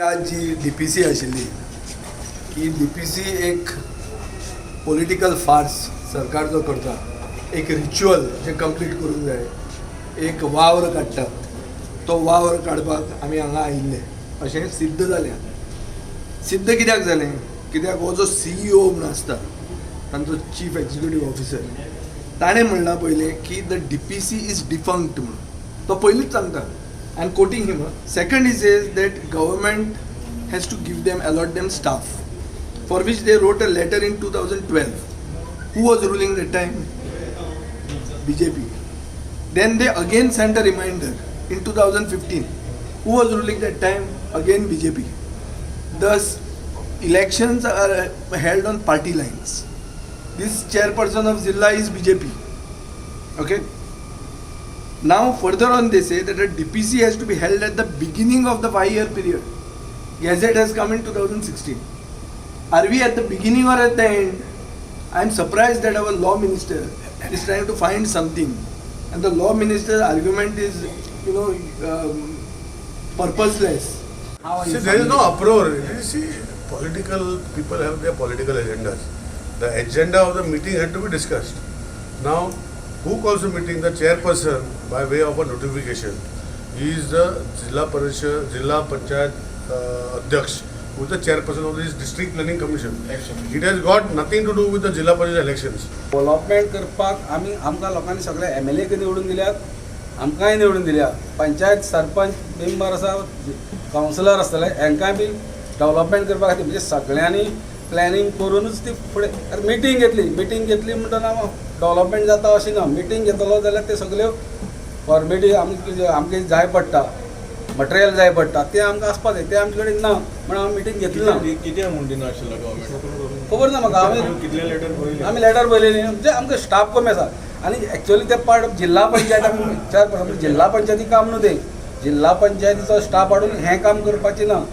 आज जी डीपीसी आशिल्ली, ही डीपीसी एक पॉलिटिकल फार्स सरकार जो करता, एक रिच्युअल जे कंप्लीट करूंक जाय, एक वावर काडटात, तो वावर काडपाक आमी हांगा आयिल्ले अशें सिद्ध जालें. सिद्ध कित्याक जालें? कित्याक हो जो सीईओ म्हणून आसता, तांचो चीफ एक्झिक्युटीव ऑफिसर, ताणें म्हणलां पयलें की the DPC is defunct म्हणून. तो पयलींच सांगता. I am quoting him. Second is that government has to give them, allot them staff, for which they wrote a letter in 2012. Who was ruling that time? BJP. Then they again sent a reminder in 2015. Who was ruling that time? Again BJP. Thus, elections are held on party lines. This chairperson of Zilla is BJP. Okay. Now, further on, they say that a DPC has to be held at the beginning of the 5-year period. Gazette has come in 2016. Are we at the beginning or at the end? I am surprised that our law minister is trying to find something, and the law minister's argument is purposeless. How are you See, there is no familiar? Uproar. You see, political people have their political agendas. The agenda of the meeting had to be discussed. Now, who calls the meeting? The chairperson, by way of a notification. He is the Zilla Parishad, Zilla Panchayat Adhyaksh, who is the chairperson of this District Planning Commission. It has got nothing to do with the Zilla Parishad elections. Development करपाक आमी आमकां लोकांनी सगळे MLA निवडून दिल्यात, आमकांय निवडून दिल्या. पंचायत सरपंच मेंबर आसा, कावन्सिलर आसतले, हांकांय बी डेवलपमेंट करपा खातीर म्हणजे सगळ्यांनी प्लॅनिंग करूनच ती फुडें. आतां मिटींग घेतली, मिटींग घेतली म्हणटना डेवलपमेंट जाता अशें ना. मिटींग घेतलो जाल्यार ते सगल्यो फॉर्मेलिटी आमकां आमकां जाय पडटा, मटेरियल जाय पडटा, तें आमकां आसपा जाय. तें आमचे कडेन ना म्हणून आमी मिटींग घेतली ना. कितें म्हूण दिना आशिल्लो गव्हर्मेंट? खबर ना म्हाका. आमी कितले लेटर बरयले? आमी लेटर बरयलेली. म्हणजे आमकां स्टाफ कमी आसा आनी एक्चुअली ते पार्ट जिल्हा पंचायत आमी विचार करता, जिल्हा पंचायती काम न्हू तें. जिल्हा पंचायतीचो स्टाफ हाडून हें काम करपाचें ना.